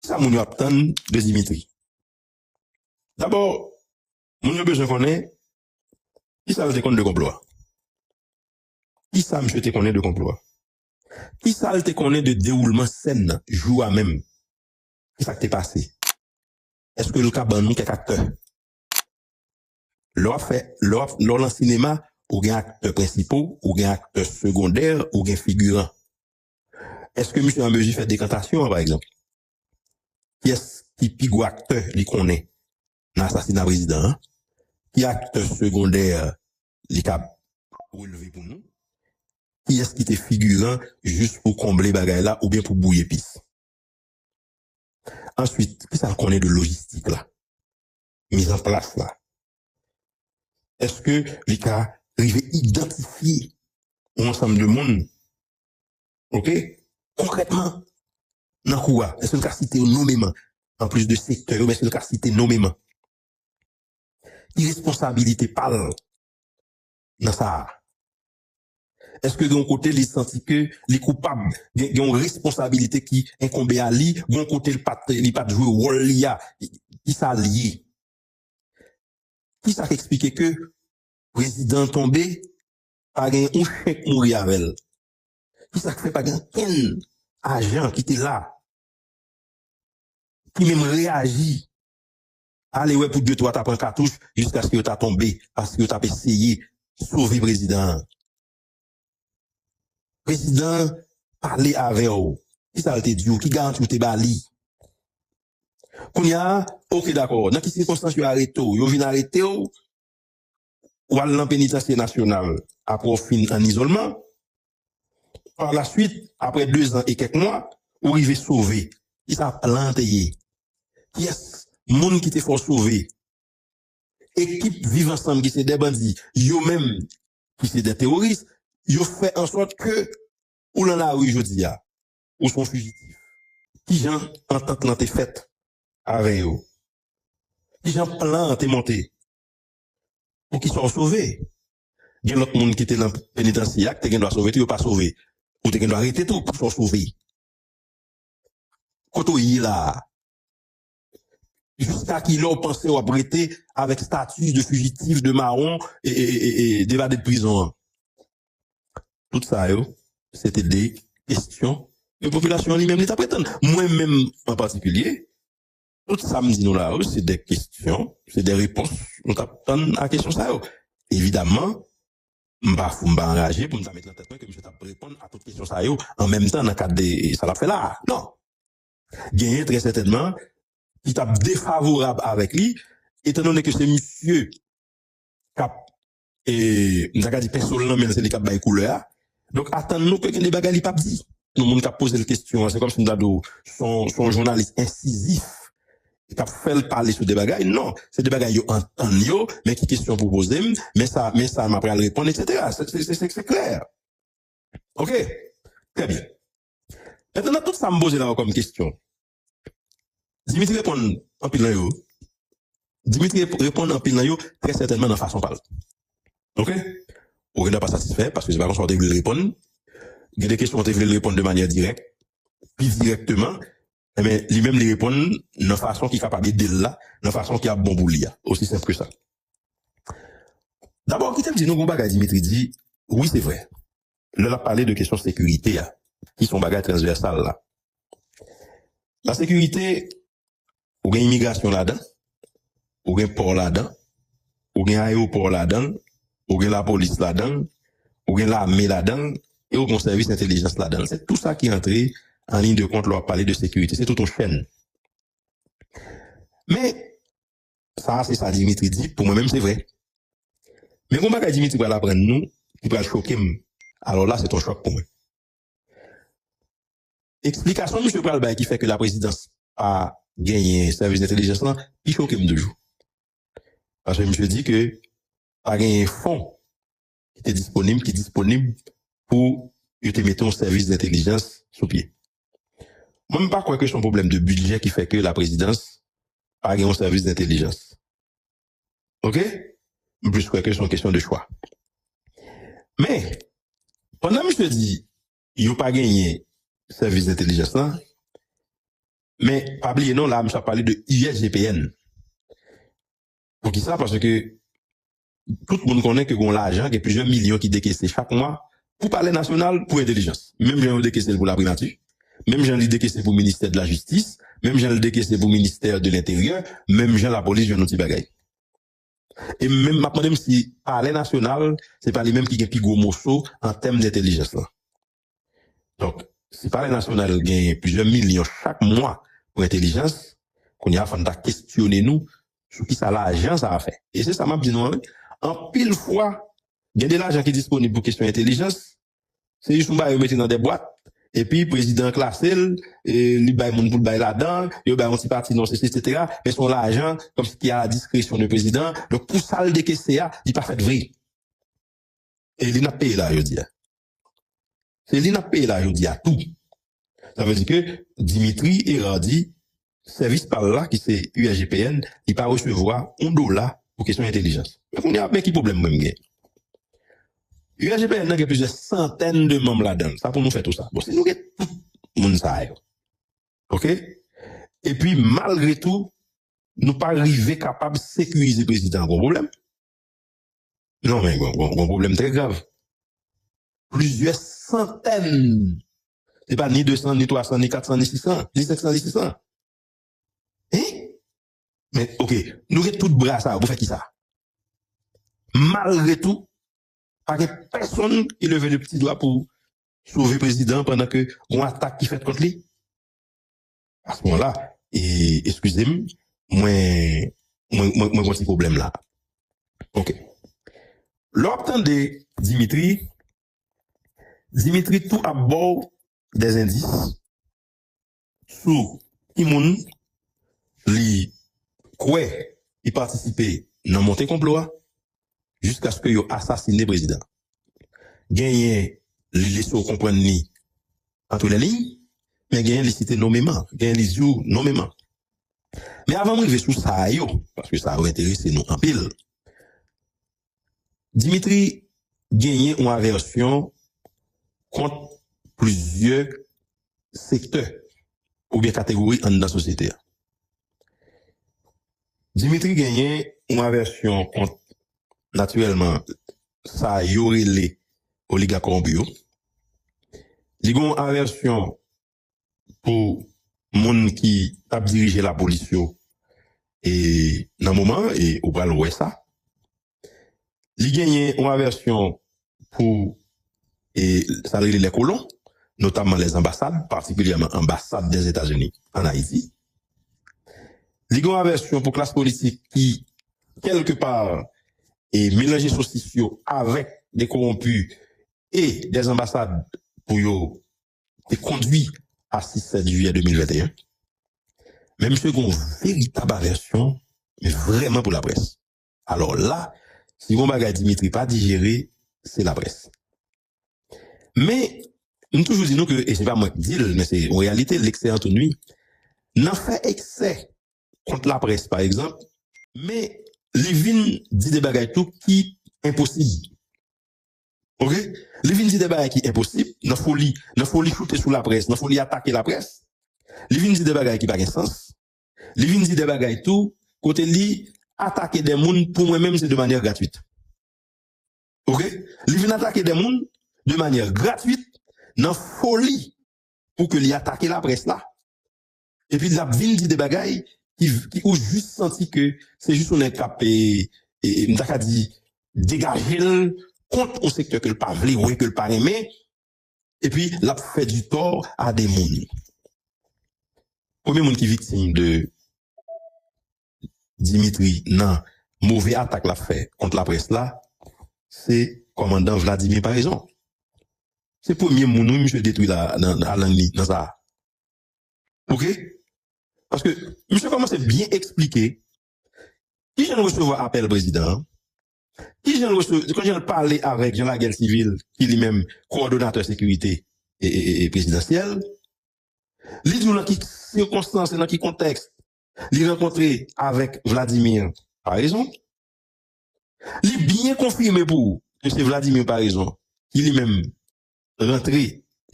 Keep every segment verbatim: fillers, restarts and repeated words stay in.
Kisa moun yo ap tann de Dimitri? Dabò, moun yo bezwen konnen kisa l te konn de konplo a. Kisa misye te konnen de konplo a? Kisa l te konnen de dewoulman sèn nan, jou a menm? Kisa k te pase? Èske l ka ban nou kèk aktè? Lè w ap fè, lè w ap, lè w nan sinema, ou gen aktè prensipal, ou gen aktè segondè, ou gen figiran. Èske misye an mezi fè dekantasyon an, pa egzanp? Kiyès ki pi gwo aktè li konnen nan asasina prezidan an? Ki aktè segondè li ka releve pou nou? Kiyès ki te figiran jis pou konble bagay la oubyen pou bouye pis? Answit, kisa l konnen de lojistik la? Mizanplas la? Èske li ka rive idantifye yon ansanm de moun, oke, konkrètman nan kou a? Èske l ka site yo nonmenman? Anplis de sektè yo, men èske l ka site nonmenman? Ki responsabilite pa l nan sa a? Èske gen yon kote li santi ke li koupab? Gen, gen yon responsabilite ki enkonbe a li? Gen yon kote li pa t, li pa t jwe wòl li a? Ki sa l ye? Kisa k eksplike ke prezidan tonbe, pa gen yon chen k mouri avè l? Kisa k fè pa gen okenn ajan ki te la ki menm reyaji, ale wè pou de twa ta pran katouch jiskaske yo ta tonbe, paske yo t ap eseye sove prezidan an? Prezidan an pale avè w. Kisa l te di w? Ki garanti w te ba li? Kounye a, oke, dakò. Nan ki sikonstans yo arete w? Yo vin arete w, w al nan penitansye nasyonal apre w fin an izolman. Par la suite, apre de zan e kèk mwa, ou rive sove. Kisa plan an te ye? Kiyès moun ki te fè w sove? Ekip Viv Ansanm ki se de bandi, yo menm ki se de teworis, yo fè ansòt ke ou nan lari jodi a, ou se yon fijitif. Kijan antant lan te fèt avè yo? Kijan plan an te monte pou kisa w sove? Gen lòt moun ki te nan penitansye a ki te gen dwa sove tou, yo pa sove. Ou te gen dwa rete tou pou sa w sove. Kote w ye la a? Jiska kilè w panse w ap rete avèk stati de fijitif, de mawon, e, e, e, e, de evade de prizon an? Tout sa yo, se te de kesyon ke popilasyon an li menm li t ap ret tann. Mwen menm, an patikilye, tout sa m di nou la yo, se de kesyon, se de repons nou t ap tann a kesyon sa yo. Evidaman, m pa fou, m pa anraje pou m ta met nan tèt mwen ke misye t ap reponn a tout kesyon sa yo an menm tan nan kad de sa l ap fè la a. Non. Genyen, trè sètènman, ki t ap defavorab avèk li, etandone ke se misye k ap, e, m ta ka di penso l nan men l, se li k ap bay koulè a. Donk, atann nou ke gen de bagay li p ap di. Nou, moun k ap poze l kesyon an, se kòmsi m ta di w, se yon, se yon jounalis ensizif k ap fè l pale sou de bagay. Non, se de bagay yo antann yo, men ki kesyon pou poze m, men sa, men sa m ap pral reponn, etsetera. Se, se, se, se, se klè. Oke? Trè byen. Mentnan, nan tout sa m poze la yo kòm kesyon, Dimitri reponn anpil nan yo. Dimitri rep-, reponn anpil nan yo, trè sètènman nan fason pa l. Oke? Ou gen dwa pa satisfè, paske se pa konsa w te vle l reponn. Gen de kesyon w te vle l reponn de manyè dirèk, pi dirèkteman, enben, li menm li reponn nan fason ki kapab ede l la, nan fason ki ap bon pou li a. Osi senp ke sa. Dabò, kite m di nou yon bagay Dimitri di, wi, se vre. Lè l ap pale de kesyon sekirite a, ki se yon bagay transvèsal la. Lasekirite, ou gen imigrasyon ladan, ou gen pò ladan, ou gen ayewopò ladan, ou gen lapolis ladan, ou gen lame ladan, e ou gen yon sèvis entèlijans ladan. Se tou sa ki antre an liy de kont lè w ap pale de sekirite. Se tout yon chèn. Men, sa a se sa Dimitri di, pou mwen menm se vre. Men gen yon bagay Dimitri pral aprann nou, ki pral choke m. Alò la, se yon chòk pou mwen. Eksplikasyon misye pral bay ki fè ke laprezidans pa genyen sèvis entèlijans lan, pi choke m toujou. Paske misye di ke pa genyen fon ki te disponib, ki disponib pou yo te mete yon sèvis entèlijans sou pye. Mwen, m pa kwè ke se yon pwoblèm de bidjè ki fè ke laprezidans pa gen yon sèvis entèlijans. Oke? M plis kwè ke se yon kesyon de chwa. Men, pandan misye di yo pa genyen sèvis entèlijans lan, Men, pa bliye non, la, misye ap pale de U S G P N. Poukisa? Paske tout moun konnen ke gen lajan, gen plizyè milyon ki dekese chak mwa pou Palè Nasyonal, pou entèlijans. Menm jan yo dekese l pou laprimati, menm jan li dekese pou ministè de la jistis, menm jan li dekese pou ministè de lenteryè, menm jan lapolis jwenn yon ti bagay. E menm, m ap mande m si Palè Nasyonal, se pa li menm ki gen pi gwo moso an tèm dentèlijans lan. Donk, si Palè Nasyonal gen plizyè milyon chak mwa pou entèlijans, kounye a, fò n ta kesyone nou sou kisa lajan sa a fè. E se sa m ap di nou an, wi. Anpil fwa, gen de lajan ki disponib pou kesyon entèlijans, se jis yon bagay yo mete nan de bwat, epi prezidan an klase l, e li bay moun pou l bay ladan, yo bay yon ti pati nan sesi, etsetera. Men se yon lajan, kòmsi ki a la diskresyon de prezidan. Donk, pou sa l dekese a, li pa fèt vre. E li n ap peye la jodi a. Se li n ap peye la jodi a tou. Sa vle di ke Dimitri Hérard di, sèvis pa l la, ki se U S G P N, li pa resevwa yon dola pou kesyon entèlijans. Men kounye a, men ki pwoblèm mwen m gen? U S G P N nan gen plizyè santèn de manm ladan l. Sa pou nou fè tou sa. Bon, si nou gen tout moun sa yo, oke? Epi, malgre tou, nou pa rive kapab sekirize prezidan an, gon pwoblèm. Non, men gon, gon, gon pwoblèm trè grav. Plizyè santèn. Se pa ni de san, ni twa san, ni kat san, ni sis san, ni senk san, ni sis san. Hein? Men, oke, nou gen tout bra sa yo pou fè kisa? Malgre tou, pa gen pèsonn ki leve le pti dwa pou sove prezidan pandan ke gon atak ki fèt kont li. A se moman la, e, eskize m, mwen, mwen, mwen, mwen gen yon ti pwoblèm la. Oke. Lè w ap tande Dimitri, Dimitri tou ap ba w dèzendis sou ki moun li kwè ki patisipe nan monte konplo a, jiskaske yo asasine prezidan. Genyen li lese w konprann li antre lè liy, men genyen li site nonmenman, genyen li di w nonmenman. Men avan m rive sou sa yo, paske sa yo enterese nou anpil, Dimitri genyen yon avèsyon kont plizyè sektè oubyen kategori anndan sosyete a. Dimitri genyen yon avèsyon kont, natirèlman, sa yo rele oligak kowonpi yo. Li gen yon avèsyon pou moun ki t ap dirije lapolis yo, e nan moman an, e ou pral wè sa. Li genyen yon avèsyon pou, e, sa l rele lè kolon, notamman lèzanbasad, patikilyèman anbasad dèzetazini ann Ayiti. Li gen yon avèsyon pou klas politik ki, kèlkepa, e, melanje sosis yo avèk de kowonpi e dèzanbasad pou yo te kondwi a sis sèt jiyè de mil venteyen. Men misye gen yon veritab avèsyon, men vrèman pou laprès. Alò la, si gon bagay Dimitri pa dijere, se laprès. Men, m toujou di nou ke, e se pa mwen k di l, men se yon reyalite, l'excès en tout nuit. Nan fè eksè kont laprès, pa egzanp, men li vin di de bagay tou ki enposib. Oke? Li vin di de bagay ki enposib, nan foli, nan foli choute sou laprès, nan foli atake laprès. Li vin di de bagay ki pa gen sans. Li vin di de bagay tou, kote li atake de moun, pou mwen menm, se de manyè gratwit. Oke? Li vin atake de moun de manyè gratwit, nan foli pou ke li atake laprès la. Epi l ap vin di de bagay ki, ki ou jis santi ke se jis yon nèg k ap, e, e, m ta ka di, degaje l kont yon sektè ke l pa vle wè, ke l pa renmen, epi l ap fè du tort à des moun. Premye moun ki viktim de Dimitri nan move atak l ap fè kont laprès la, se kòmandan Vladimir Paraison. Se premye moun, wi, misye detwi la, nan, nan lang li, nan sa a. Oke? Paske misye kòmanse byen eksplike kijan l resevwa apèl prezidan an, kijan l resevwa, kijan l pale avèk Jean Laguerre Civil, ki li menm kowòdonatè sekirite e, e, e, e prezidansyèl. Li di w nan ki sikonstans e nan ki kontèks li rankontre avèk Vladimir Paraison. Li byen konfime pou w ke se Vladimir Paraison ki li menm rantre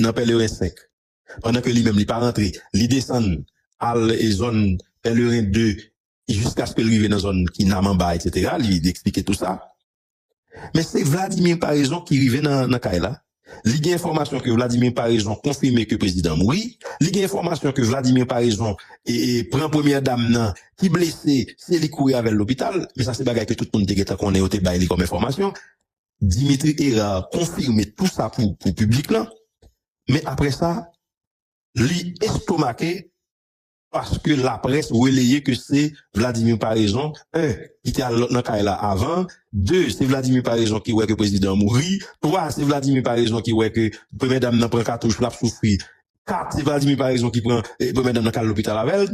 nan Pèleren senk, pandan ke li menm li pa rantre, li desann al e zòn Pèleren de, jiskaske l rive nan zòn Kinam anba, etsetera. Li, li eksplike tou sa. Men se Vladimir Paraison ki rive nan, nan kay la. Li gen enfòmasyon ke Vladimir Paraison konfime ke prezidan mouri. Li gen enfòmasyon ke Vladimir Paraison e, e, pran premyè dam nan ki blese, se li kouri avè l lopital. Men sa se bagay ke tout moun te gentan konnen, yo te bay li kòm enfòmasyon. Dimitri Hérard konfime tou sa pou, pou piblik lan. Men apre sa, li estomake paske laprès releye ke se Vladimir Paraison, en, ki te al nan kay la avan, de, se Vladimir Paraison ki wè ke prezidan an mouri, twa, se Vladimir Paraison ki wè ke premyè dam nan pran katouch, l ap soufri, kat, se Vladimir Paraison ki pran, eh, premyè dam nan k al lopital avè l.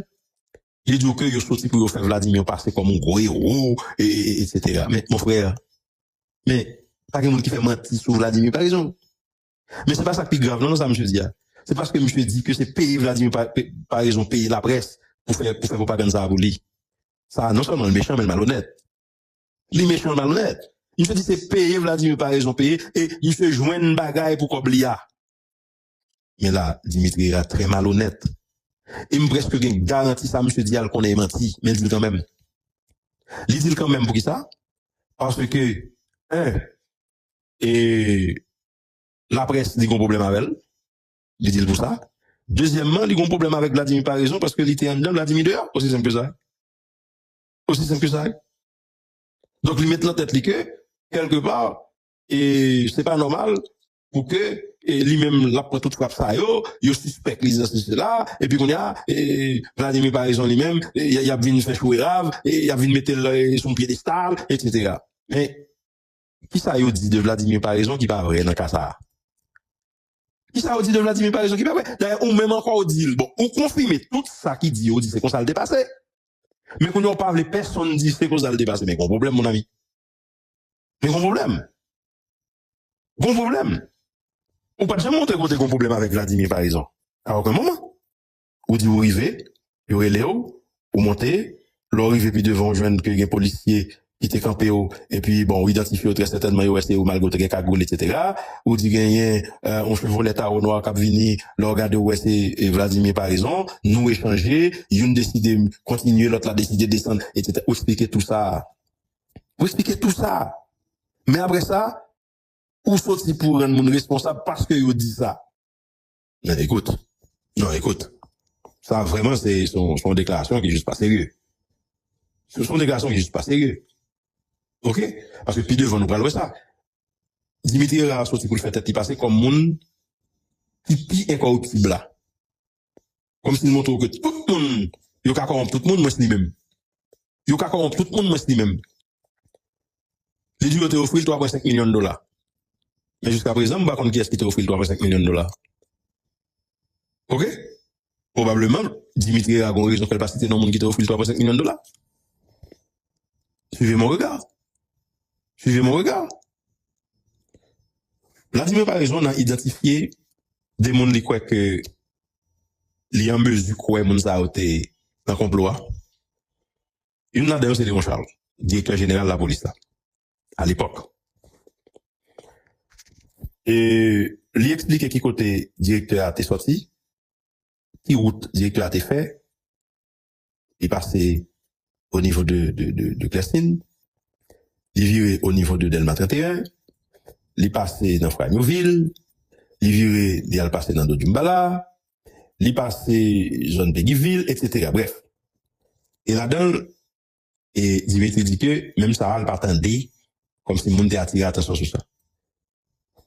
Li di w ke yo soti pou yo fè Vladimir pase kòm yon gwo ewo, e, e, etsetera. Men, mon frè, men, pa gen moun ki fè manti sou Vladimir Paraison. Men se pa sa k pi grav, non, nan sa misye di a. Se paske misye di ke se peye Vladimir Pa-, pe-, Paraison peye laprès pou fè, pou fè pwopagann sa a pou li. Sa, non sèlman l mechan, men l malonèt. Li mechan, l malonèt. Misye di se peye Vladimir Paraison peye, e misye jwenn bagay pou kòb li a. Men la, Dimitri Hérard trè malonèt. E m prèske gen garanti sa misye di a, l konnen e manti, men l di l kanmenm. Li di l kanmenm pou ki sa? Paske, en, e laprès di gon pwoblèm avè l. Li di l pou sa. Dezyèmman, li gon pwoblèm avèk Vladimir Paraison paske li te anndan, Vladimir deyò. Osi senp ke sa. Osi senp ke sa. Donk, li met nan tèt li ke, kèlkepa, e se pa nòmal pou ke, e li menm, l ap pran tout frap sa yo, yo sispèk li sesi sela, epi kounye a, e Vladimir Paraison li menm, e y, y ap vin fè chou e rav, e y ap vin mete l, e, sou yon pyedestal, etsetera. Men, kisa yo di de Vladimir Paraison ki pa vre nan ka sa a? Kisa yo di de Vladimir Paraison ki pa vre? Dayè, ou menm ankò, ou di l, bon, ou konfime tout sa ki di, ou di se konsa l te pase. Men kounye a, ou pa vle pèsonn di se konsa l te pase. Men gon pwoblèm, mon ami. Men gon pwoblèm. Gon pwoblèm. Ou pa t janm montre kote gon pwoblèm avèk Vladimir Paraison. A okenn moman. Ou di ou rive, yo rele w, ou monte, lè w rive pi devan, ou jwenn ke gen polisye ki te kanpe w, epi, bon, ou idantifye w trè sètènman, yo wè se ou malgre w te gen kagoul, etsetera. Ou di genyen, eh, yon Chevrolet Tahoe nwa k ap vini, lè w gade, ou wè se, eh, Vladimir Paraison, nou echanje, youn deside kontinye, lòt la deside desann, etsetera. Ou eksplike tou sa. Ou eksplike tou sa. Men apre sa, ou soti pou rann moun responsab paske yo di sa. Non, ekout. Non, ekout. Sa vrèman, se, se yon, se yon deklarasyon ki jis pa serye. Se, se yon deklarasyon ki jis pa serye. Oke? Paske pi devan, nou pral wè sa. Dimitri Hérard soti pou l fè tèt li pase kòm moun ki pi enkòriptib la. Kòmsi l montre w ke tout moun, yo ka kòwonp tout moun, mwens li menm. Yo ka kòwonp tout moun, mwens li menm. Li di yo te ofri l twa pwen senk milyon dola. Men jiska prezan, m pa konn kiyès ki te ofri l twa pwen senk milyon dola. Oke? Pwobableman, Dimitri Hérard gon rezon fè l pa site non moun ki te ofri l twa pwen senk milyon dola. Suivez mon regard. Suivez mon regard. Vladimir Paraison nan idantifye de moun li kwè ke li an mezi kwè moun sa yo te nan konplo a. Youn ladan yo se Léon Charles, direktè jeneral lapolis la, alepòk. E li eksplike ki kote direktè a te sòti, ki wout direktè a te fè. Li pase o nivo de, de, de, de Clestine, li vire o nivo de Dèlma trannteyen, li pase nan Fray Miovil, li vire, li al pase nan Dodjumbala, li pase zòn Pegivil, etsetera. Brèf. E ladan l, e Dimitri di ke menm sa a, l pa tande, kòmsi moun te atire atansyon sou sa.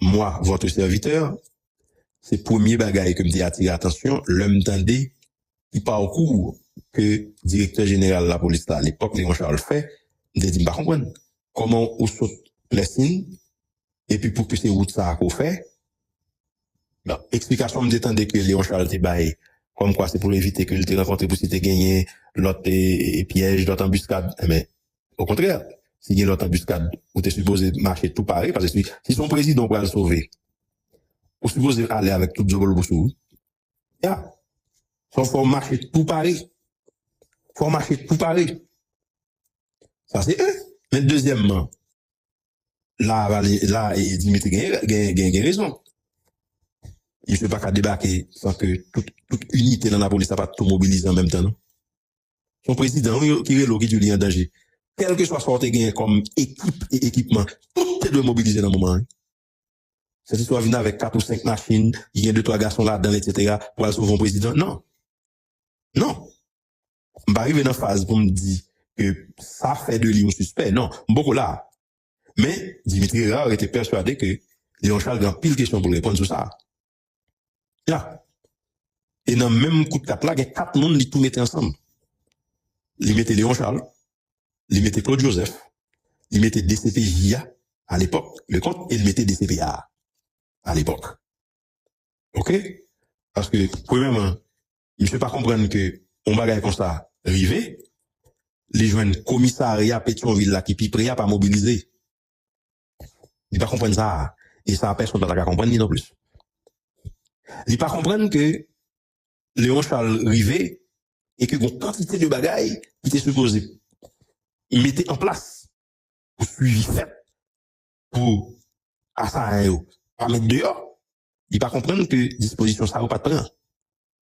Moi, votre serviteur, se premye bagay ke m te atire atansyon lè m tande ki pakou ke direktè jeneral lapolis la, alepòk, Léon Charles fè, m te di, "M pa konprann. Kòman ou sot Clestine, epi pou ke se wout sa a ke w fè?" Bon, eksplikasyon m te tande ke Léon Charles te bay, kòmkwa se pou evite ke l te rankontre, pou si te genyen lòt, e, e, pyèj, lòt anbiskad. Enben, okontrè, si gen lòt anbiskad, ou te sipoze mache tou pare, paske si, si se yon prezidan w pral sove, ou sipoze ale avèk tout djòbòlbous ou. Ya. Fò, fò w mache tou pare. Fò w mache tou pare. Sa se en. Men dezyèmman, la, la, e, Dimitri gen, gen, gen, gen rezon. Misye pa ka debake san ke tout, tout inite nan lapolis la pa tou mobilize an menm tan, non. Se yon prezidan, wi, ki rele w, ki di w li an danje. Kèlkeswa sa w te genyen kòm ekip e ekipman, tout te dwe mobilize nan moman an. Sètistwa vin avèk kat ou senk machin, ki gen de twa gason ladan l, etsetera, pou al sove yon prezidan. Non. Non. M pa rive nan faz pou m di ke sa fè de li yon sispè. Non, m poko la. Men, Dimitri Hérard rete pèswade ke Léon Charles gen anpil kesyon pou l reponn sou sa. Ya. E nan menm kout kat la, gen kat moun li tou mete ansanm. Li mete Léon Charles, li mete Claude Joseph, li mete D C P J a, a lepòk, Leconte, e li mete D C P A a lepòk. Oke? Paske, premyèman, misye pa konprann ke yon bagay konsa rive, li jwenn komisarya Petyonvil la ki pi pre a pa mobilize. Li pa konprann sa. E sa, pèsonn pa ta ka konprann li non plis. Li pa konprann ke Léon Charles rive e ke gon kantite de bagay ki te sipoze mete an plas pou swivi fèt pou asayan yo pa met deyò, li pa konprann ke dispozisyon sa yo pa t pran.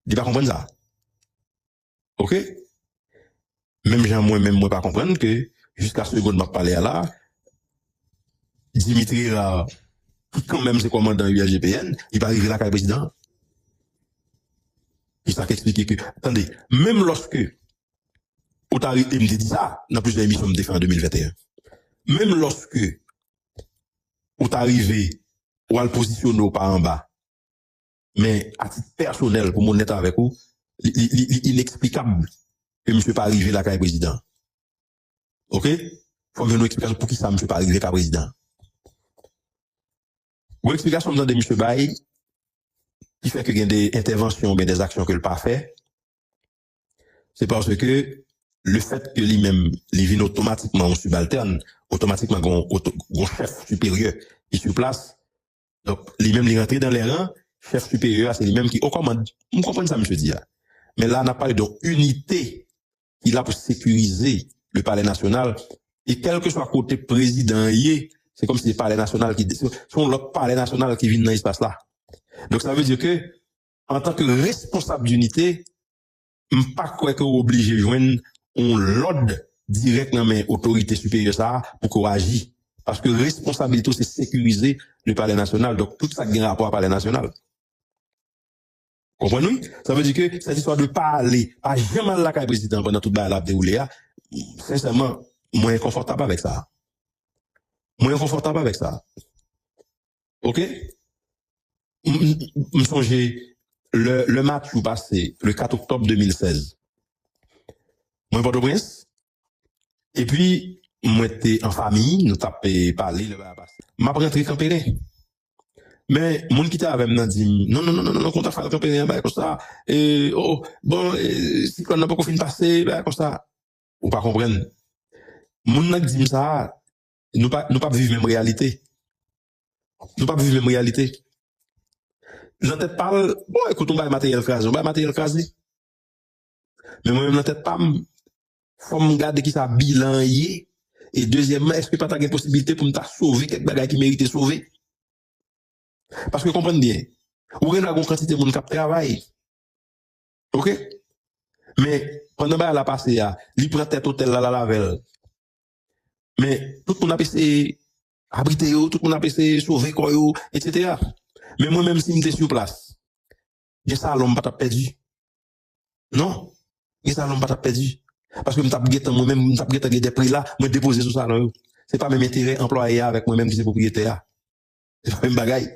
Li pa konprann sa. Oke? Menm jan mwen menm mwen pa konprann ke jiska segonn m ap pale a la, Dimitri Hérard, ki kanmenm se kòmandan U L G P N, li pa rive lakay prezidan an. E sa k eksplike ke, tande, menm lòske ou ta rive, e m te di sa nan plizyè emisyon m te fè an de mil venteyen, menm lòske ou ta rive, ou al pozisyone w pa anba, men a tit pèsonèl, pou m onèt avèk ou, li, li, li, li ineksplikab ke misye pa rive lakay prezidan. Oke? Fò m jwenn yon eksplikasyon pou ki sa misye pa rive ka prezidan. Yon eksplikasyon m tande misye bay, ki fè ke gen de entèvansyon oubyen de aksyon ke l pa fè, se paske le fèt ke li menm, li vin otomatikman yon sibaltèn, otomatikman gon, oto, gon chèf siperyè ki sou plas. Donk, li menm, li rantre dan lè ran, chèf siperyè a, se li menm ki o kòmand. M konprann sa misye di a. Men la, n ap pale de yon inite ki la pou sekirize le Palè Nasyonal. E kèlkeswa kote prezidan an ye, se kòmsi se Palè Nasyonal ki, se, se yon lòt Palè Nasyonal ki vin nan espas la. Donk, sa vle di ke, antanke responsab dinite, m pa kwè ke w oblije jwenn yon lòd dirèk nan men otorite siperyè sa a pou ke w aji. Paske responsabilite w se sekirize le Palè Nasyonal. Donk, tout sa k gen rapò a Palè Nasyonal. Konprann wi? Sa vle di ke cette histoire de pa ale, pa janm al lakay prezidan pandan tout bagay la ap dewoule a, sensèman, mwen enkonfòtab avèk sa. Mwen enkonfòtab avèk sa. Oke? M, m, m sonje le, le match ou pase, le kat oktòb de mil sèz. Mwen Pòtoprens, epi mwen te an fanmi, nou t ap, eh, pale, le bagay pase. M ap rantre Kanperen. Men, moun ki te avè m nan di m, non, non, non, non, non, non, kontan fè al Kanperen, bagay konsa. E, oh, bon, e, siklòn nan poko fin pase, bagay konsa. Ou pa konprann. Moun nan k di m sa a, nou pa, nou p ap viv menm reyalite. Nou p ap viv menm reyalite. Nan tèt pa l, bon, ekout, yon bagay materyèl kraze, yon bagay materyèl kraze. Men mwen menm nan tèt pa m, fò m gade ki sa bilan an ye. E dezyèmman, èske pa ta gen posibilite pou m ta sove kèk bagay ki merite sove? Paske konprann byen, ou gen dwa gen yon kantite moun k ap travay. Oke? Men, pandan bagay la pase a, li pran tèt otèl la, l al avè l. Men, tout moun ap eseye abrite yo, tout moun ap eseye sove kò yo, etsetera. Men mwen menm, si m te sou plas, gen salon m pa t ap pèdi. Non, gen salon m pa t ap pèdi. Paske m t ap gentan, mwen menm, m t ap gentan gen de prela, mwen depoze sou salon yo. Se pa menm enterè anplwaye a avèk mwen menm ki se pwopriyetè a. Se pa menm bagay.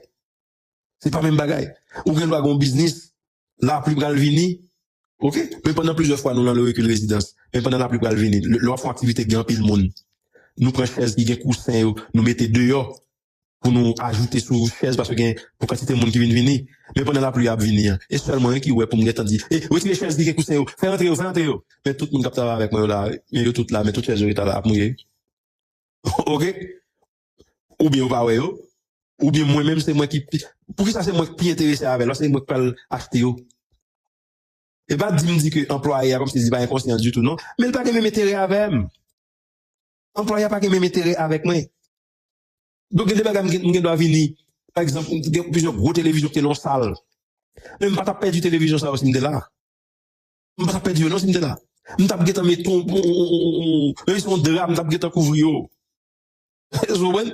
Se pa menm bagay. Ou gen dwa gen yon biznis, lapli pral vini. Oke? Men pandan plizyè fwa nou nan le recul résidence, men pandan lapli pral vini, lè, lè w ap fè yon aktivite, gen anpil moun. Nou pran chèz ki gen kousen yo, nou mete deyò pou nou ajoute sou chèz paske gen pou kantite moun ki vin vini. Men pandan lapli ap vini an, e sèl mwen ki wè pou m gentan di, e retire chèz ki gen kousen yo, fè rantre yo, fè rantre yo. Men tout moun k ap travay avèk mwen yo la, men yo tout la, men tout chèz yo rete la ap mouye. Oke? Oubyen yo pa wè yo, oubyen mwen menm se mwen ki pi, poukisa se mwen ki pi enterese avè l, lòske se mwen k pral achte yo? E pa di m di ke anplwaye a kòmsi li pa gen konsyans ditou, non. Men l pa gen menm enterè avè m. Anplwaye a pa gen menm enterè avèk mwen. Donk, gen de bagay m gen, m gen dwa vini, pa egzanp, gen plizyè gwo televizyon ki te nan yon sal. Men m pa t ap pèdi televizyon sa yo si m te la. M pa t ap pèdi yo non si m te la. M t ap gentan met yon, yon, yon, yon, yon, menm si se yon dra, m t ap gentan kouvri yo. Ou konprann?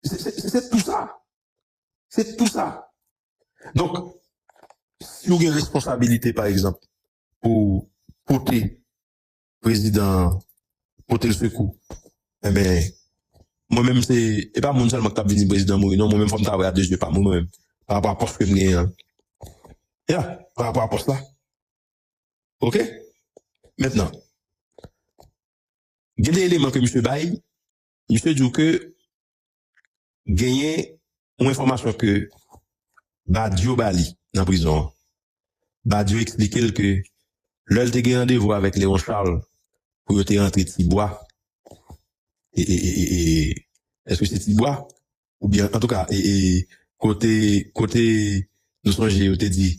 Se, se, se, se pou sa. Se pou sa. Donk, si w gen responsabilite, pa egzanp, pou pote prezidan an, pote l sekou, enben, mwen menm se, e pa moun sèlman ki t ap vin di prezidan mouri, non, mwen menm fò m ta wè a de zye pa m, mwen menm, pa rapò a pòs ke m genyen an. Ya, pa rapò a pòs la. Oke? Mentnan, gen de eleman ke misye bay, misye di w ke genyen yon enfòmasyon ke Badio ba li nan prizon an. Badio eksplike l ke lè l te gen randevou avèk Léon Charles pou yo te rantre Tibwa, e, e, e, e, e, èske se Tibwa? Oubyen, antouka, e, e, kote, kote nou sonje yo te di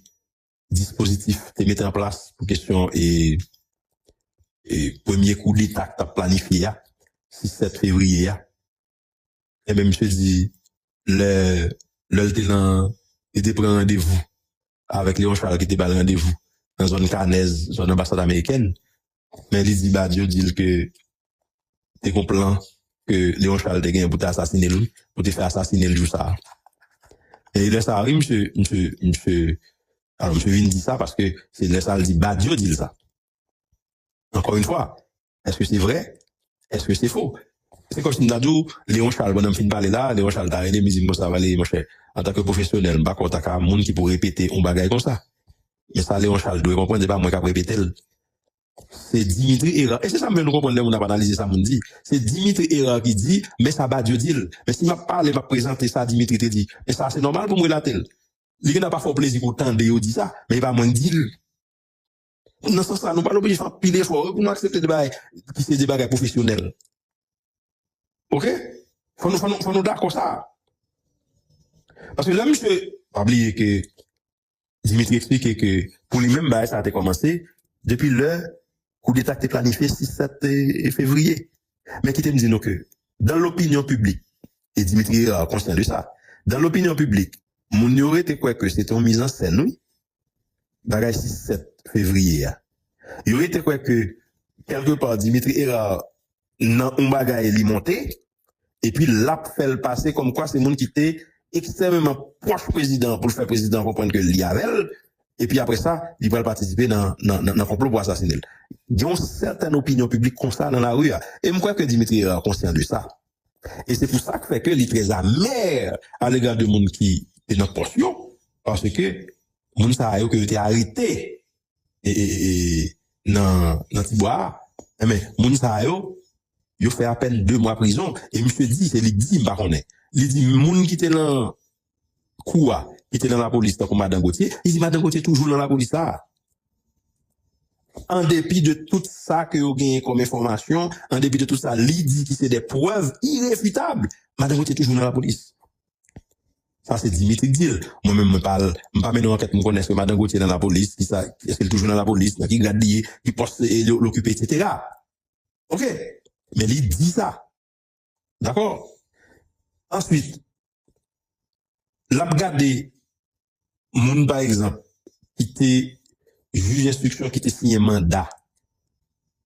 dispozitif te mete an plas pou kesyon e, e premye koudeta k t ap planifye a, sis sèt fevriye a. Enben, misye di, lè, lè l te nan, li te pran randevou avèk Léon Charles ki te ba l randevou nan zòn Kanèz, zòn anbasad amerikèn, men li di Badio di l ke te gon plan ke Léon Charles te genyen pou te asasine l, wi, pou te fè asasine l jou sa a. E lè sa a, wi, misye, misye, misye, alò, misye vin di sa paske se lè sa a l di Badio di l sa. Encore une fois, èske se vrè? Èske se fo? Se kòmsi m ta di w, Léon Charles, pandan m fin pale la, Léon Charles ta rele m, li di m konsa, Valery, monchè, antanke pwofesyonèl, m pa kwè w ta ka moun ki pou repete yon bagay konsa. Men sa Léon Charles dwe konprann, se pa mwen k ap repete l. Se Dimitri Hérard. E se sa m vle nou konprann lè moun ap analize sa moun di. Se Dimitri Hérard ki di, men sa Badio di l. Men si m ap pale, m ap prezante sa Dimitri te di. Men sa, se nòmal pou m relate l. Li gentan pa fè w plezi pou w tande yo di sa, men e pa mwen k di l. Nan sans sa, nou pa oblije fè anpil efò wi, pou nou aksepte de bagay ki se de bagay pwofesyonèl. Oke? Fò nou, fò nou, fò nou dakò sa. Paske lè misye, pa bliye ke Dimitri eksplike ke pou li menm, bagay sa a te kòmanse depi lè koudeta k te planifye sis sèt fevriye. Men kite m di nou ke, dans l'opinion publique, e Dimitri Hérard konsyan de sa, dans l'opinion publique, moun yo rete kwè ke se te yon mizansèn, wi, bagay sis sèt fevriye a. Yo rete kwè ke, kèlkepa, Dimitri Hérard nan yon bagay li monte, epi l ap fè l pase kòmkwa se moun ki te ekstrèmeman pwòch prezidan an pou l fè prezidan an konprann ke li avè l, epi apre sa, li pral patisipe nan, nan, nan, nan konplo pou asasine l. Gen yon sètèn opinyon piblik konsa nan lari a. E m kwè ke Dimitri Hérard konsyan de sa. E se pou sa k fè ke li trè amè alega de moun ki te nan pòs yo, paske moun sa yo ke yo te arete e, e, e, nan, nan Tibwa a, enben, moun sa yo, yo fè apèn de mwa prizon. E misye di, se li k di, m pa konnen. Li di, moun ki te nan kou a, ki te nan lapolis, tankou Madan Gauthier, li di, Madan Gauthier toujou nan lapolis la. An depi de tout sa ke yo genyen kòm enfòmasyon, an depi de tout sa li di ki se de prèv irefitab, Madan Gauthier toujou nan lapolis. Sa se Dimitri k di l. Mwen menm, mwen pa, m pa mennen yon ankèt pou m konnen èske Madan Gauthier nan lapolis, ki sa, èske l toujou nan lapolis, nan ki grad li ye, ki pòs e, l, l okipe, etsetera. Oke? Men li di sa. Dakò? Answit, l ap gade moun, pa egzanp, ki te jij enstriksyon, ki te siyen manda.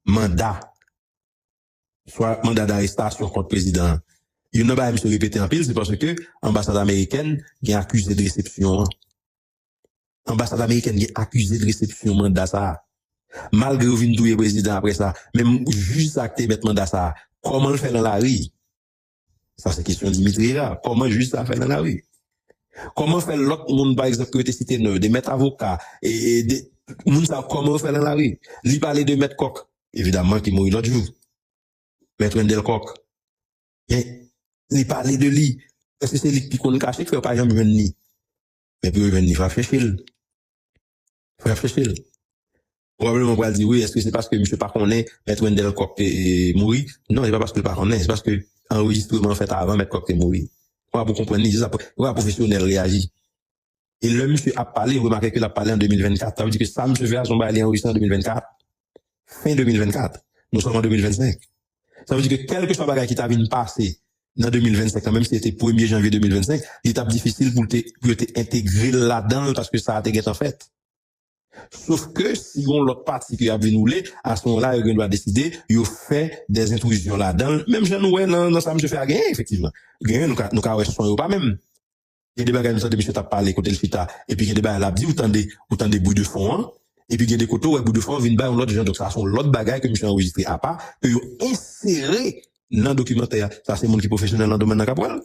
Manda. Swa manda darestasyon kont prezidan an. Youn nan bagay misye repete anpil, se paske anbasad amerikèn gen akize de resepsyon an. Anbasad amerikèn gen akize de resepsyon manda sa a. Malgre yo vin touye prezidan apre sa, men jij sa a ki te emèt manda sa a, kòman l fè nan lari? Sa se kesyon Dimitri Hérard. Kòman jij sa a fè nan lari? Kòman fè lòt moun, pa egzanp, ke yo te site non yo, de mèt avoka, e, e de, moun sa yo, kòman yo fè nan lari? Li pale de mèt Kòk. Evidaman, ki mouri lòt jou. Mèt Wendell Kòk. Men, li pale de li. Èske se li k pi konn kache k fè yo pa janm jwenn li? Men pou yo jwenn li, fò y ap chèche l. Fò y ap chèche l. Pwobableman w pral di, wi, èske se paske misye pa konnen Mèt Wendell Kòk te, e, mouri? Non, se pa paske l pa konnen, se paske anrejistreman an fèt avan Mèt Kòk te mouri. Ou pa pou konprann li, se sa, ou pa pwofesyonèl reyaji. E lè misye ap pale, remake ke l ap pale an de mil vennkat. Sa vle di ke sa misye fè a, se yon bagay li anrejistre an de mil vennkat. Fen de mil vennkat. Nou sòm an de mil vennsenk. Sa vle di ke kèlkeswa bagay ki ta vin pase nan de mil vennsenk lan, menm si se te premye janvye de mil vennsenk, li t ap difisil pou l te, pou yo te entegre l ladan l paske sa a te gentan fèt. Sof ke si yon lòt pati ke y ap vin woule, a se moman la, yo gen dwa deside, yo fè dèzentrizyon ladan l. Menm jan nou wè nan, nan sa misye fè a genyen, efektivman. Genyen, nou ka, nou ka wè son yo pa menm. Gen de bagay nou tande misye t ap pale kote l chita, epi gen de bagay l ap di, ou tande, ou tande bri de fon an, epi gen de kote ou wè bri de fon an vin bay yon lòt jan. Donk, sa se yon lòt bagay ke misye anrejistre apa, ke yo ensere nan dokimantè a. Sa se moun ki pwofesyonèl nan domèn nan k ap wè l.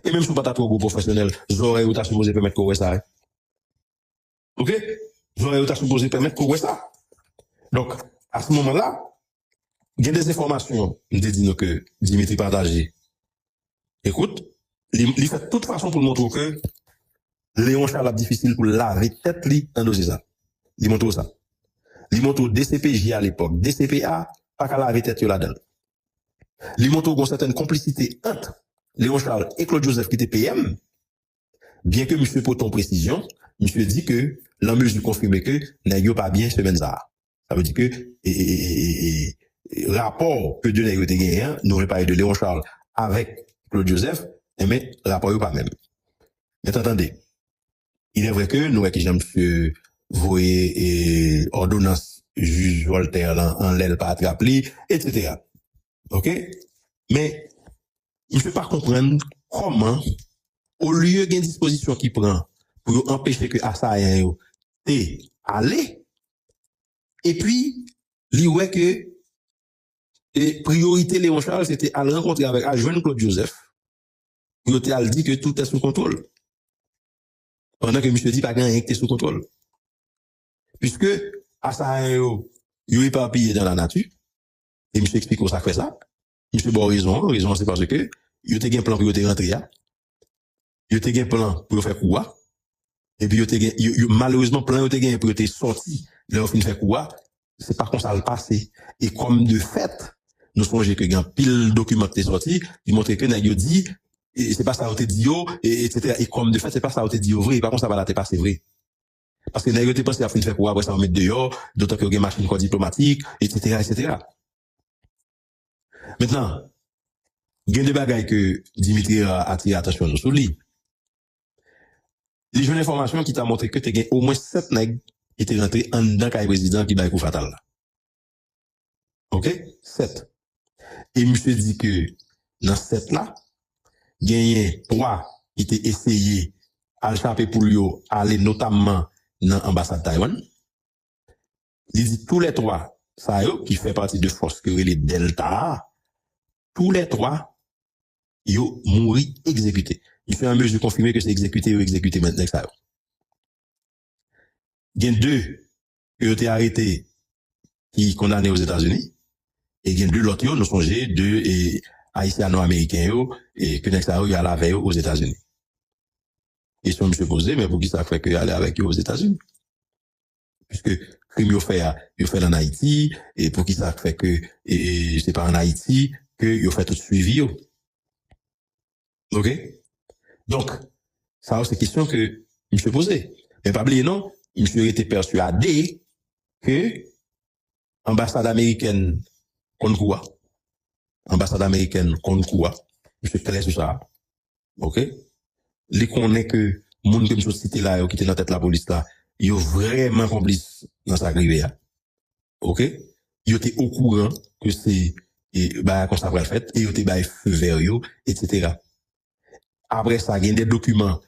E menm si w pa ta twò gwo pwofesyonèl, zòrèy ou ta sipoze pèmèt ke w wè sa, wi. Oke? Zòrèy ou ta sipoze pèmèt ke w wè sa. Donk, a se moman la, gen de enfòmasyon, m te di nou ke Dimitri pataje. Ekout, li, li fè tout fason pou l montre w ke Léon Charles ap difisil pou l lave tèt li nan dosye sa. Li montre w sa. Li montre w D C P J alepòk, D C P A pa ka lave tèt yo ladan l. Li montre w gen yon sètèn konplisite ant Léon Charles e Claude Joseph ki te P M, byen ke misye pote yon presizyon, misye di ke lanmezi konfime ke nèg yo pa byen semèn sa a. Sa vle di ke e, e, e, e, e, e, rapò ke de nèg yo te genyen an, nou vle pale de Léon Charles avèk Claude Joseph, enben, rapò yo pa menm. Men tande, il est vrai ke nou wè kijan misye voye e, òdonans jij Voltaire lan anlè l pa atrap li, etsetera. Oke? Men, misye pa konprann kòman, olye gen dispozisyon ki pran pou yo anpeche ke Asayen yo te ale, epi li wè ke e priyorite Léon Charles, se te al rankontre avèk, al jwenn Claude Joseph, pou yo te al di ke tout est sous contrôle. Pandan ke misye di pa gen anyen ki te sou kontwòl. Piske Asayen yo, yo epapiye dans la nature, e misye eksplike w sa k fè sa. Misye ba w rezon an, rezon an se paske yo te gen plan pou yo te rantre a. Yo te gen plan pou yo fè kou a. Epi yo te gen, yo, yo, malerezman, plan yo te genyen pou yo te sòti lè yo fin fè kou a, se pa konsa l pase. E kòm de fèt, nou sonje ke gen anpil dokiman ki te sòti, ki montre ke nèg yo di, e se pa sa yo te di yo, e, etsetera. E kòm de fèt, se pa sa yo te di yo vre, e pa konsa bagay la te pase vre. Paske nèg yo te panse y ap fin fè kou a, apre sa yo met deyò, dotan ke yo gen machin kò diplomatik, etsetera, etsetera. Mentnan, gen de bagay ke Dimitri Herard atire atansyon nou sou li. Li jwenn enfòmasyon ki ta montre ke te gen omwen sèt nèg ki te rantre anndan kay prezidan ki bay kou fatal la. Oke? Sèt. E misye di ke nan sèt la, genyen twa ki te eseye al chape poul yo ale, notamman nan anbasad Taiwan. Li di tou lè twa sa yo ki fè pati de fòs ke rele Delta a, tou lè twa yo mouri egzekite. Misye an mezi konfime ke se egzekite yo egzekite nèg sa yo. Gen de ke yo te arete ki kondane Ozetazini, e gen de lòt yo, nou sonje, de e, Ayisyano-Ameriken yo, e ke nèg sa yo, yo al avè yo Ozetazini. Kesyon misye poze, men poukisa k fè ke yo ale avèk yo Ozetazini? Piske krim yo fè a, yo fè l ann Ayiti, e poukisa k fè ke e, e, se pa ann Ayiti ke yo fè tout swivi yo? Oke? Donk, sa yo se kesyon ke misye poze. Men pa bliye non, misye rete pèswade ke anbasad amerikèn konn kou a. Anbasad amerikèn konn kou a. Misye klè sou sa. Oke? Li konnen ke moun ke m sot site la yo ki te nan tèt lapolis la, yo vrèman konplis nan sa k rive a. Oke? Yo te okouran ke se e, bagay konsa pral fèt, e yo te bay feu vert yo, etsetera. Apre sa, gen de dokiman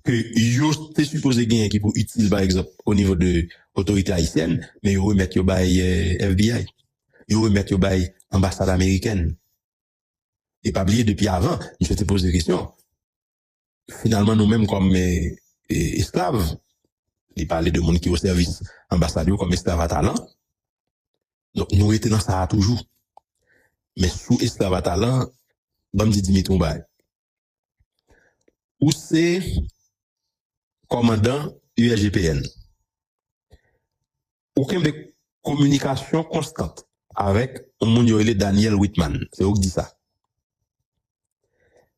ke yo te sipoze genyen ki pou itil, pa egzanp, o nivo de otorite ayisyèn, men yo remèt yo bay eh, F B I. Yo remèt yo bay anbasad amerikèn. E pa bliye, depi avan, misye te poze kesyon. Finalman, nou menm kòm eh, eh, esklav, li pale de moun ki o sèvis anbasad yo kòm esklav a talan. Donk, nou rete nan sa a toujou. Men sou esklav a talan, ban m di Dimitri yon bagay. Ou se kòmandan U S G P N. Ou kenbe kominikasyon konstant avèk yon moun yo rele Daniel Whitman. Se ou k di sa.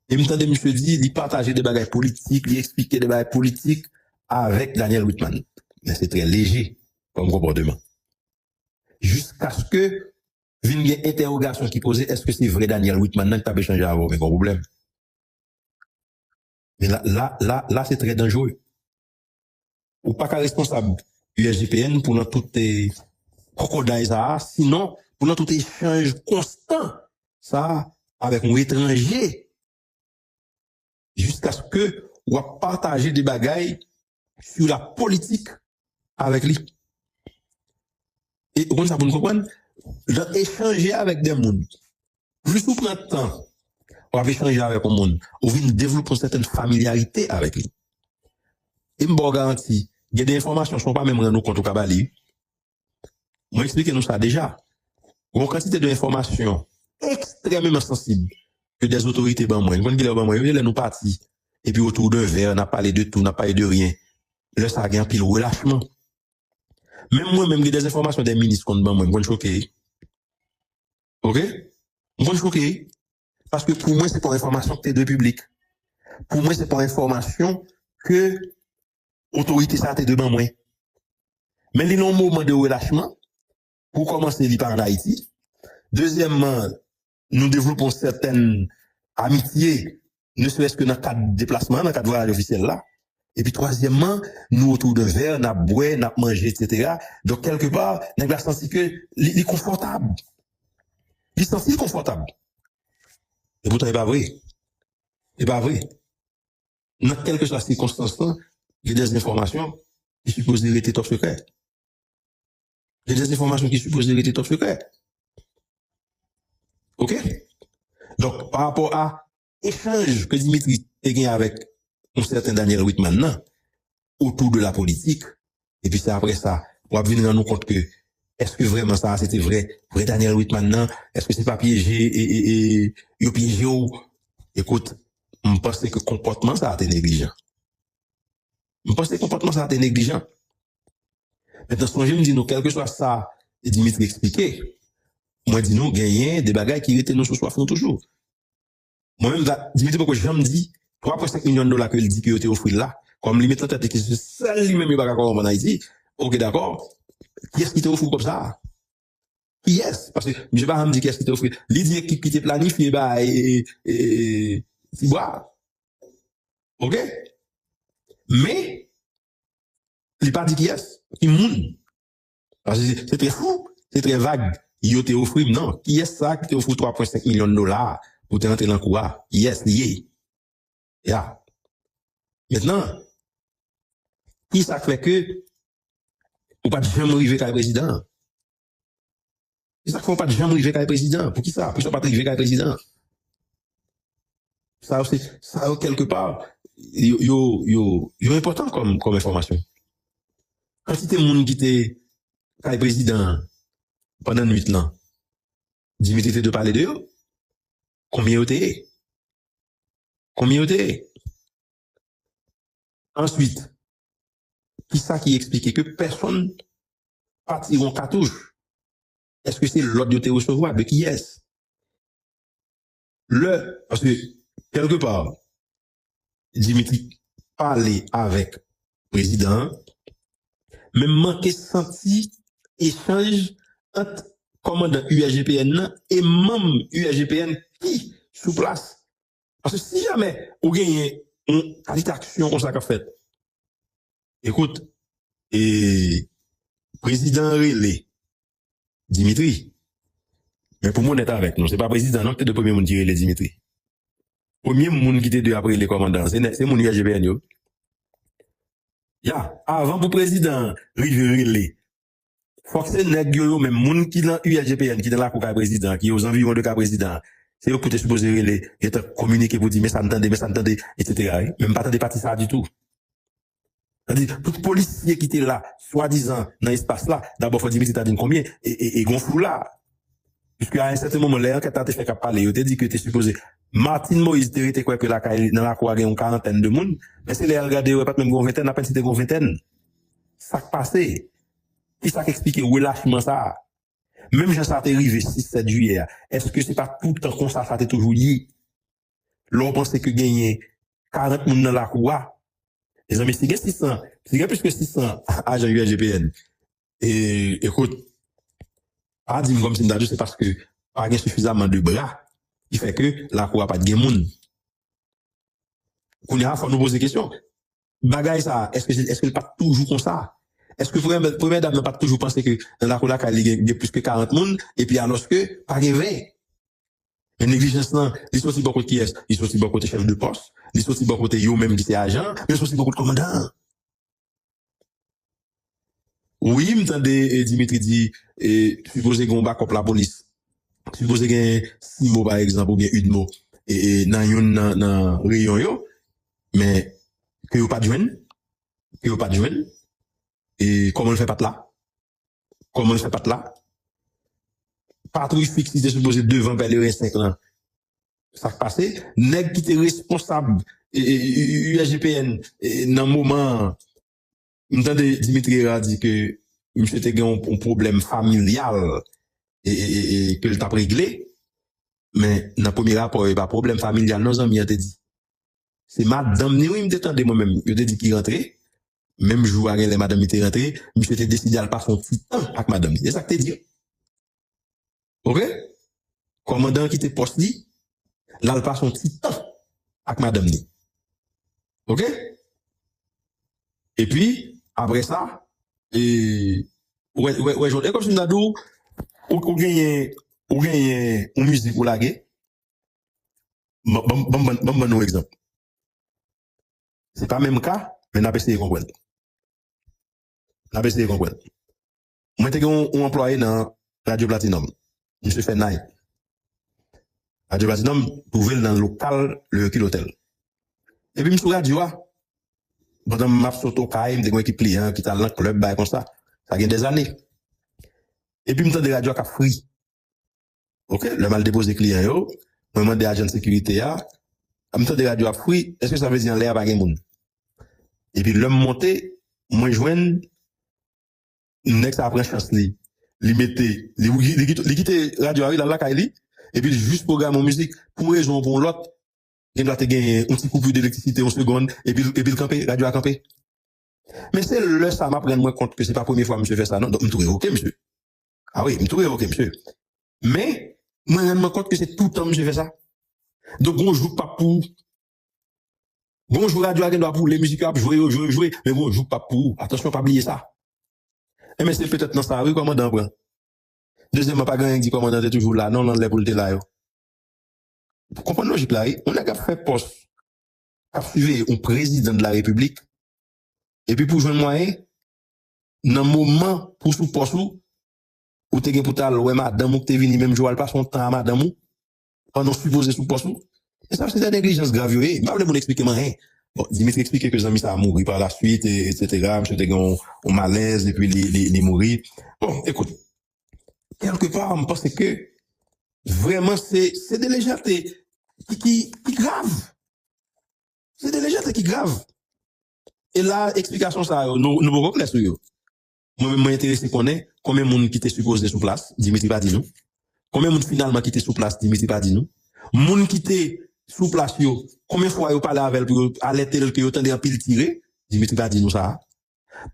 E m tande misye di, li pataje de bagay politik, li eksplike de bagay politik avèk Daniel Whitman. Men se trè leje kòm konpòteman. Jiskaske vin gen entèwogasyon ki poze, èske se vre Daniel Whitman nan ki t ap echanje avè w, men gen yon pwoblèm. Men la, la, la, la, se trè danjere. Ou pa ka responsab U S G P N pou nan tout, eh, kòkòday sa a, sinon pou nan tout echanj konstan sa a avèk yon etranje, jiskaske w ap pataje de bagay sou la politik avèk li. E ou konn sa pou n konprann? Nan echanje avèk de moun, plis ou pran tan, w ap echanje avèk yon moun, ou vin devlope yon sètèn familyarite avèk li. E m ba w garanti, gen de enfòmasyon, si w pa menm rann ou kont, ou ka ba li. Mwen eksplike nou sa deja. Gen yon kantite de enfòmasyon ekstrèmeman sansib ke de otorite ban mwen. Ou konn kilè yo ban mwen yo? Lè nou pati, epi otou de vè, n ap pale de tou, n ap pale de ryen. Lè sa a gen anpil relachman. Menm mwen menm, gen de enfòmasyon de minis konn ban mwen, m konn choke. Oke? M konn choke. Paske pou mwen, se pa yon enfòmasyon ki te dwe piblik. Pou mwen, se pa yon enfòmasyon ke otorite sa a te dwe ban mwen. Men li nan yon moman de relachman. Pou kòmanse, li pa ann Ayiti. Dezyèmman, nou devlope yon sètèn amitye, ne serait-ce que nan kad deplasman, nan kad vwayaj ofisyèl la. Epi twazyèmman, nou otou de vè, n ap bwè, n ap manje, etsetera. Donk, kèlkepa, nèg la santi ke li, li konfòtab. Li santi l konfòtab. E poutan, e pa vre. E pa vre. Nan kèlkeswa sikonstans lan, gen de enfòmasyon ki sipoze rete top sekrè. Gen de enfòmasyon ki sipoze rete top sekrè. Oke? Donk, pa rapò a echanj ke Dimitri te gen avèk yon sèten Daniel Whitman nan, otou de la politik, epi se apre sa, w ap vin rann ou kont ke, èske vrèman sa a se te vrè, vrè Daniel Whitman nan? Èske se pa pyeje, e, e, e, yo pyeje w? Ekout, m panse ke konpòtman sa a te neglijan. M panse konpòtman sa a te neglijan. Mentnan, sonje m di nou, kèlkeswa sa Dimitri eksplike, mwen di nou, genyen de bagay ki rete nou sou swaf nou toujou. Mwen menm, Dimitri poko janm di twa pwen senk milyon dola ke l di ke yo te ofri l la, kòm li met nan tèt li ke se sèl li menm yo pa ka kòwonp ann Ayiti. Oke, dakò. Kiyès ki te ofri w kòb sa a? Kiyès? Paske misye pa janm di kiyès ki te ofri l. Li di ekip ki te planifye bay, e, e, e, Tibwa. Oke? Men, li pa di kiyès, ki moun. Paske se, se trè fou, se trè vag. Yo te ofri m, non. Kiyès sa ki te ofri w twa pwen senk milyon dola pou te antre nan kou a? Kiyès li ye? Ya. Mentnan, ki sa k fè ke ou pa t janm rive kay prezidan an? Ki sa k fè w pa t janm rive kay prezidan an? Poukisa? Poukisa w pa t rive kay prezidan an? Sa yo, se, sa yo, kèlkepa, yo, yo, yo, yo enpòtan kòm, kòm enfòmasyon. Kantite moun ki te kay prezidan an pandan nwit lan, Dimitri te dwe pale de yo. Konbyen yo te ye? Konbyen yo te ye? Answit, ki sa ki eksplike ke pèsonn pa tire yon katouch? Èske se lòd yo te resevwa? De kiyès? Lè, paske, kèlkepa, Dimitri pale avèk prezidan an, men m manke santi echanj ant kòmandan U S G P N nan e manm U S G P N ki sou plas. Paske si jamè ou genyen yon kalite aksyon konsa k ap fèt, ekout, e prezidan an rele Dimitri. Men pou m onèt avèk nou, se pa prezidan non ki te dwe premye moun ki rele Dimitri. Premye moun ki te dwe ap rele kòmandan an, se nè-, se moun U S G P N yo. Ya, avan pou prezidan an rive rele, fòk se nèg yo, yo menm, moun ki nan U S G P N, ki nan lakou kay prezidan an, ki ozanviwon de kay prezidan an, se yo ki te sipoze rele, gentan kominike pou di, men sa n tande, men sa n tande, etsetera, wi. Men m pa tande pati sa a ditou. Sa di, tout polisye ki te la, swadizan, nan espas la, dabò, fò Dimitri ta di n konbyen, e, e, e gon flou la. Piske a yon sèten moman, lè ankèt la te fèk ap pale, yo te di ke te sipoze, Martine Moïse te rete kwè ke lakay, nan lakou a gen yon karantèn de moun, men se lè al gade, yo wè pa t menm gen yon ventèn, apèn si te gen yon ventèn. Sa k pase? Ki sa k eksplike relachman sa a? Menm jan sa te rive sis sèt jiyè a, èske se pa toutan konsa sa te toujou ye? Lè w panse ke genyen karant moun nan lakou a, mezanmi, si gen sis san, si gen plis ke sis san ajan U S G P N, e, ekout, Pa di m kòmsi m ta di w se paske pa gen sifizaman de bra ki fè ke lakou a pa t gen moun. Kounye a, fò nou poze kesyon. Bagay sa, èske, èske l pa t toujou konsa? Èske premyè, premyè dam nan pa t toujou panse ke nan lakou lakay li gen, gen plis ke karant moun, epi alòske pa gen ven? Men neglijans lan, li soti bò kot kiyès? Li soti bò kote chèf de pòs, li soti bò kote yo menm ki se ajan, men li soti bò kote kòmandan an. Wi, m tande, e, Dimitri di, e, sipoze gen yon bakòp lapolis. Sipoze gen CIMO, pa egzanp, oubyen UDMO, e, e, nan youn nan, nan reyon yo, men ke yo pa t jwenn, ke yo pa t jwenn, e kòman l fè pa t la? Kòman l fè pa t la? Patwouy fiks ki te sipoze devan Pèleren senk lan, sa k pase? Nèg ki te responsab, e, e, e, U S G P N, e, nan moman an, m tande Dimitri Hérard di ke misye te gen yon, yon pwoblèm familyal, e, e, e, e, ke l t ap regle. Men nan premye rapò yo, e pa pwoblèm familyal non, zanmi an te di. Se madanm ni, wi, m te tande mwen menm. Yo te di ki rantre. Menm jou a, genlè madanm li te rantre, misye te deside al pase yon ti tan ak madanm li. Se sa k te di. Oke? Kòmandan an kite pòs li, l al pase yon ti tan ak madanm li. Oke? Epi, apre sa, e, wè, wè, wè, jodi, e kòmsi m ta di w, ou, ou genyen, ou genyen yon mizik ou lage, ban, ban, ban, ban, ban m ban nou egzanp. Se pa menm ka, men n ap eseye konprann. N ap eseye konprann. Mwen te gen yon, yon anplwaye nan Radyo Platinum. Misye fè night. Radyo Platinum twouve l nan lokal Le Hercule Hotel. Epi m sou radyo a. Pandan m ap sot Okay, m te gen yon ekip kliyan ki t al nan klèb, bagay konsa. Sa gen dèzane. Epi m tande radyo a k ap fri. Oke, lè m al depoze kliyan yo, mwen mande ajan sekirite a, m tande radyo ap fri, èske sa vle di anlè a pa gen moun? Epi lè m monte, mwen jwenn nèg sa a pran chans li. Li mete, li, li, li kite, li kite radyo a, wi, l al lakay li, epi l jis pwograme yon mizik pou yon rezon ou pou yon lòt, gendwa te genyen yon ti koupi de elektrisite yon segonn, epi, epi l kanpe, radyo a kanpe. Men se lè sa a m ap rann mwen kont ke se pa premye fwa misye fè sa, non. Donk, m tou revoke misye. A wi, m tou revoke misye. Men, mwen rann mwen kont ke se toutan misye fè sa. Donk, gon jou k p ap pou ou. Gon jou radyo a gendwa boule, mizik yo ap jwe, yo jwe, yo jwe, men gon jou k p ap pou ou. Atansyon, pa bliye sa. Enben, se petèt nan sa, wi, kòmandan an pran. Dezyèmman, pa gen anyen k di kòmandan an te toujou la, non, nan lè pou l te la yo. Ou konprann lojik la, wi. Yon nèg ap fè pòs, ap siveye yon prezidan de la repiblik, epi pou jwenn mwayen, nan moman pou sou pòs ou, ou te gen pou t al wè madanm ou ki te vini menm jou a, al pase yon tan a madanm ou, pandan w sipoze sou pòs ou. E sa, se de neglijans grav yo ye. M pa vle moun eksplike m anyen. Bon, Dimitri eksplike ke zanmi sa a mouri pa la swit, e, etsetera. Misye te gen yon, yon malèz, epi li, li, li mouri. Bon, ekout, kèlkepa, m panse ke vrèman se, se de lejète ki, ki, ki grav. Se de lejète ki grav. E la, eksplikasyon sa yo, nou, nou poko klè sou yo. Mwen menm, mwen enterese konnen konbyen moun ki te sipoze sou plas, Dimitri pa di nou. Konbyen moun finalman ki te sou plas, Dimitri pa di nou. Moun ki te sou plas yo, konbyen fwa yo pale avè l pou yo alète l ke yo tande anpil tire, Dimitri pa di nou sa a.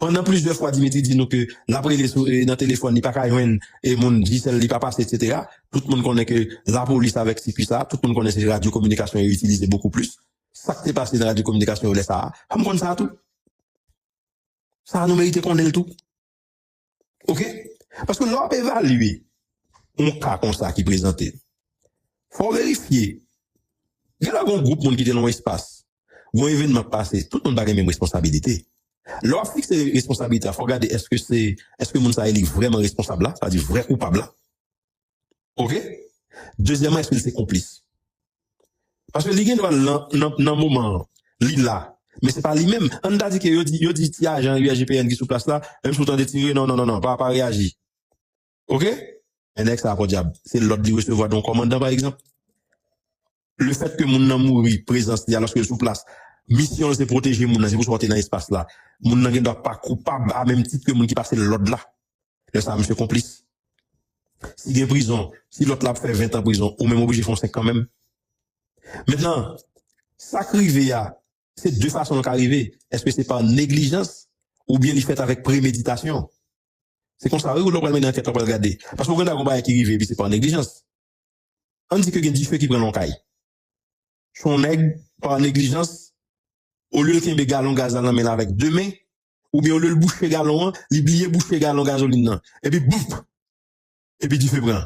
Pandan plizyè fwa, Dimitri di nou ke l ap rele sou, e, nan telefòn, li pa ka jwenn, e, moun, Digicel li pa pase, etsetera. Tout moun konnen ke lapolis avèk sikwi sa, tout moun konnen se radyo kominikasyon yo itilize bokou plis. Sa k te pase nan radyo kominikasyon yo lè sa a, fò m konn sa a tou. Sa a nou merite konnen l tou. Oke? Paske lè w ap evalye yon ka konsa ki prezante, fò w verifye. Gen lè gen yon gwoup moun ki te nan yon espas, gen yon evènman k pase, tout moun pa gen menm responsabilite. Lè w ap fikse responsabilite a, fò w gade èske se, èske moun sa a li vrèman responsab la, sa vle di vrè koupab la. Oke? Dezyèmman, èske l se konplis? Paske li gen dwa nan, nan, nan moman an, li la, men se pa li menm. Ann ta di ke yo di, yo di ti ajan U S G P N ki sou plas la, menm si w tande tire, non, non, non, non, pa, pa reyaji. Oke? Men nèg sa a, podyab, se lòd li resevwa de yon kòmandan, pa egzanp. Lefètke moun nan mouri, prezans li, alòske l sou plas, misyon l se pwoteje moun nan, se pou sa w te nan espas la. Moun nan gen dwa pa koupab a menm tit ke moun ki pase l lòd la. Lè sa a, misye konplis. Si gen prizon, si lòt la ap fè ven tan prizon, ou menm oblije fè yon senk kanmenm. Mentnan, sa k rive a, se de fason l ka rive. Èske se pa neglijans oubyen li fèt avèk premeditasyon? Se konsa, wi, ou lè w pral mennen ankèt, w pral gade. Paske ou gen dwa gon bagay ki rive, epi se pa neglijans. Ann di ke gen dife ki pran nan yon kay. Se yon nèg, pa neglijans, olye l kenbe galon gaz la nan men l avèk de men, oubyen olye l bouche galon an, li bliye bouche galon gazolin nan. Epi, bouf! Epi dife pran.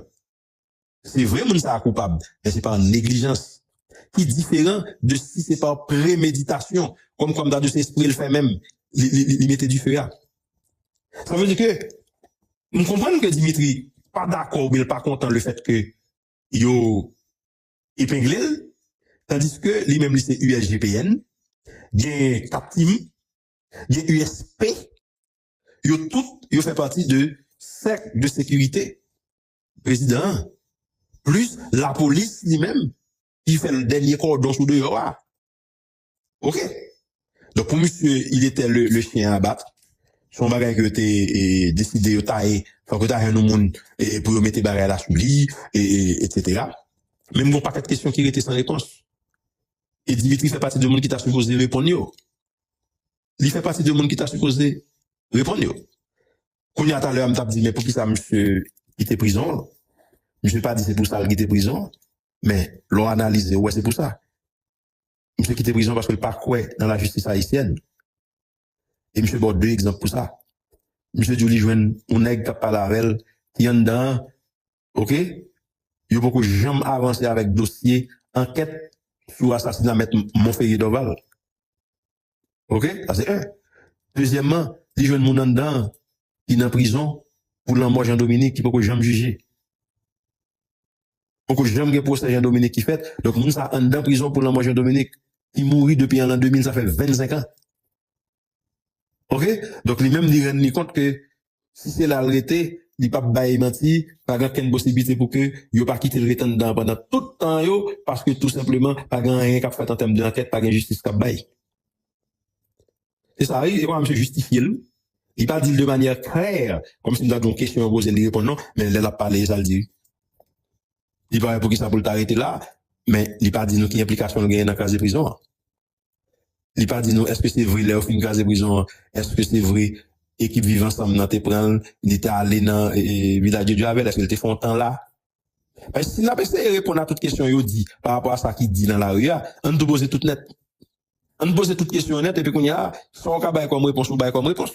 Se vre, moun sa a koupab, men se pa neglijans. Ki diferan de si se pa premeditasyon, kòm, kòm ta di se espre l fè menm, li, li, li, li mete dife a. Sa vle di ke, m konprann ke Dimitri pa dakò oubyen l pa kontan lefèt ke yo epengle l, tandiske li menm li se U S G P N, gen Captim, gen U S P, yo tout, yo fè pati de sèk de sekirite prezidan an, plis lapolis li menm, ki fè l dènye kòdon sou deyò a. Oke? Donk, pou misye, il était le, le chien à battre. Se yon bagay ke yo te, e, deside, yo taye, fòk yo ta jwenn yon moun, e, pou yo mete bagay la sou li, e, e, etsetera. Men m gen yon pakèt kesyon ki rete san repons. E Dimitri fè pati de moun ki ta sipoze reponn yo. Li fè pati de moun ki ta sipoze reponn yo. Kounye a talè a, m t ap di, men poukisa misye kite prizon an? Misye pa di se pou sa l kite prizon an, men lè w analize, ou wè se pou sa. Misye kite prizon paske l pa kwè nan lajistis ayisyèn. E misye ba w de egzanp pou sa. Misye di w li jwenn yon nèg k ap pale avè l, ki anndan an, oke? Yo poko janm avanse avèk dosye ankèt sou asasina mèt Monferrier Dorval. Oke? Sa se en. Dezyèmman, li jwenn moun anndan an ki nan prizon pou lanmò Jean Dominique, ki poko janm jije. Poko janm gen pwosè Jean Dominique ki fèt. Donk, moun sa anndan prizon pou lanmò Jean Dominique, ki mouri depi an lan de mil, sa fè vennsenk an. Oke? Donk, li menm, li rann li kont ke si se la l rete, li p ap bay manti, pa gen okenn posiblite pou ke yo pa kite l ret anndan pandan tout tan yo, paske tou senpleman, pa gen anyen k ap fèt an tèm de ankèt, pa gen jistis k ap bay. Se sa, wi, e pa misye jistifye l. Li pa di l de manyè klè, kòmsi m ta di yon kesyon yo poze l, li reponn non, men lè l ap pale, e sa l di. Li pa wè poukisa pou l ta rete la, men li pa di nou ki enplikasyon l genyen nan kraze prizon an. Li pa di nou, èske se vre lè yo fin kraze prizon an, èske se vre ekip Viv Ansanm nan te pran l, li te ale nan, e, e, Vilaj de Dye avè l, èske l te fè yon tan la? Paske si n ap eseye reponn a tout kesyon yo di pa rapò a sa ki di nan lari a, ann tou poze tout nèt. Ann poze tout kesyon yo nèt, epi kounye a, sa w ka bay kòm repons, ou bay kòm repons.